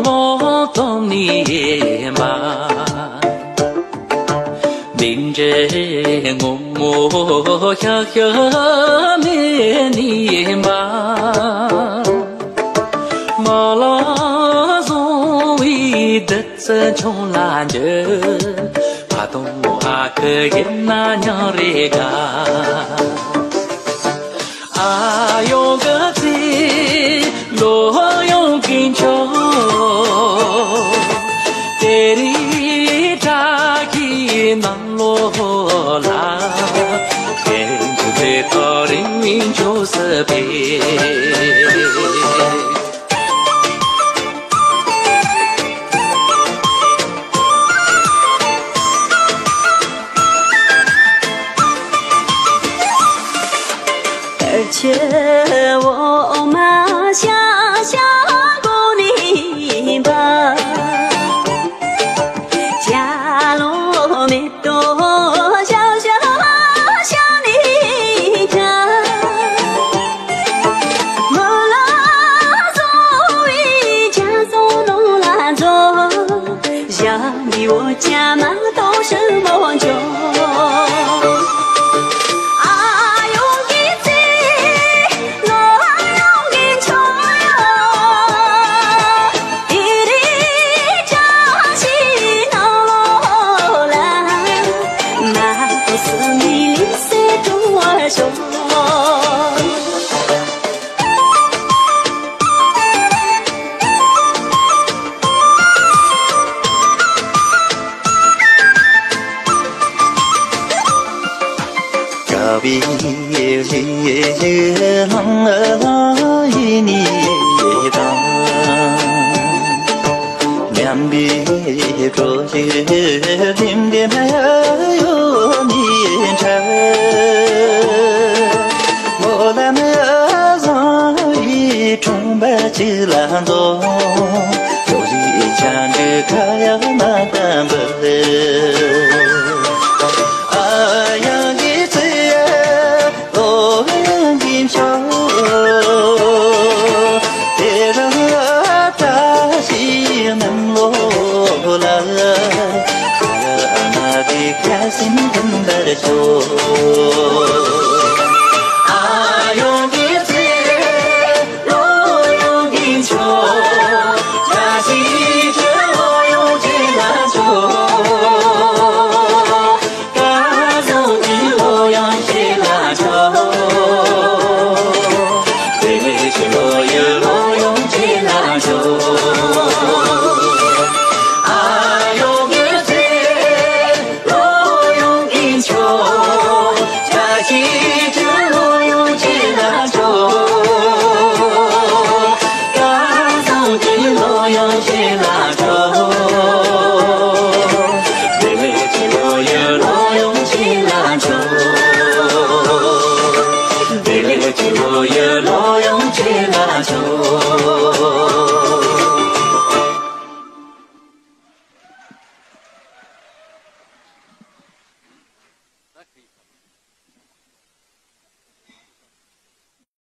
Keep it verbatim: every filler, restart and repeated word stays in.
ལོ་སྟོང་ནི་མ། འདི་འདྲའི་ངོ་མོ་ཤག་ཤག་མེད་ནི་མ། མ་ལ་བཟུང་བའི་བདུད་རྩི་ཆུང་ལ་འཇུ། ད་དུང་ཨ་ཁུ་ཡིན་ན་ཉང་རེ་དགའ། ཨ་ཡོང་གི་ཚེ་ལོ་ཡོང་གི་མཆོག་དེ་རིང་བྲག་གི་ནང་ལོགས་ལ། ཁྱེད་ཚོའི་ཚེ་ཐོ་རིང་མིན་ཆོག་སྲིད་པས། ཆུ་བོ་མ་ཤ་ཤ་གོ་ནི་འབའ། ཅ་ལོ་མེ་ཏོག་ཤ་ཤ་ཤ་ནི་ཅ། མོ་ལ་བཟོ་བའི་ཅ་སོ་ནོ་ལ་བཟོ། ཞྭ་མི་འོ་ཅ་མ་གཏོགས་ཧྲི་མོ་འཇོ། ཨ་ཡོང་གི་ཚེ་ལོ་ཡོང་གི་མཆོག་ཡོ། དེ་རིང་བཀྲ་ཤིས་ནང་ལོགས་ལ། མ་ཐོ་སུ་མི་ལི་སེ་ཀྲུང་བར་ཤོག་དགའ་བའི་ལྷང་ལྷང་ཡིན་ནི་དང་། ཉམས་པའི་གྲོགས་ཤིག་ལྡེམ་ལྡེམ་ཡོད་ནི་འདྲ། སྨོན་ལམ་བཟང་བའི་ཁྲོམ་པ་གཅིག་ལ་འཛོམས། ལོ་རེའི་ཆང་འདྲ་ཁ་ཡག་མ་བཏང་བར། ཨ་ཡང་གི་ཚེ། ཨོ་ཡང་གི་མཆོག་དེ་རང་བཀྲ་ཤིས་གནམ་ལོ་ལ། ཨ་མ་དེ་ཁ་སེམས་མཐུན་པར་ཤོག་ཨ་ཡོང་གི་ཚེ། ལོ་ཡོང་གི་མཆོག་བཀྲ་ཤིས་ཆུ་ལོ་ཡོང་ཆེ་ལ་མཆོག་སྐལ་བཟང་གི་ལོ་ཡང་ཆེ་ལ་མཆོག་བདེ་ལེགས་ཀྱི་ལོ་ཡི་ལོ་ཡང་ཆེ་ལ་མཆོག་ཨ་ཡོང་གི་ཚེ། ལོ་ཡོང་གི་མཆོག་བཀྲ་ཤིས་ཆུ་ལོ་ཡོང་ཆེ་ལ་མཆོག་སྐལ་བཟང་གི་ལོ་ཡོང་ཆེ་ལ་མཆོག་བདེ་ལེགས་ཀྱི་ལོ་ཡོང་ཆེ་ལ་མཆོག་བདེ་ལེགས་ཀྱི་ལོ་ཡི་ལོ་ཡོང་ཆེ་ལ་མཆོག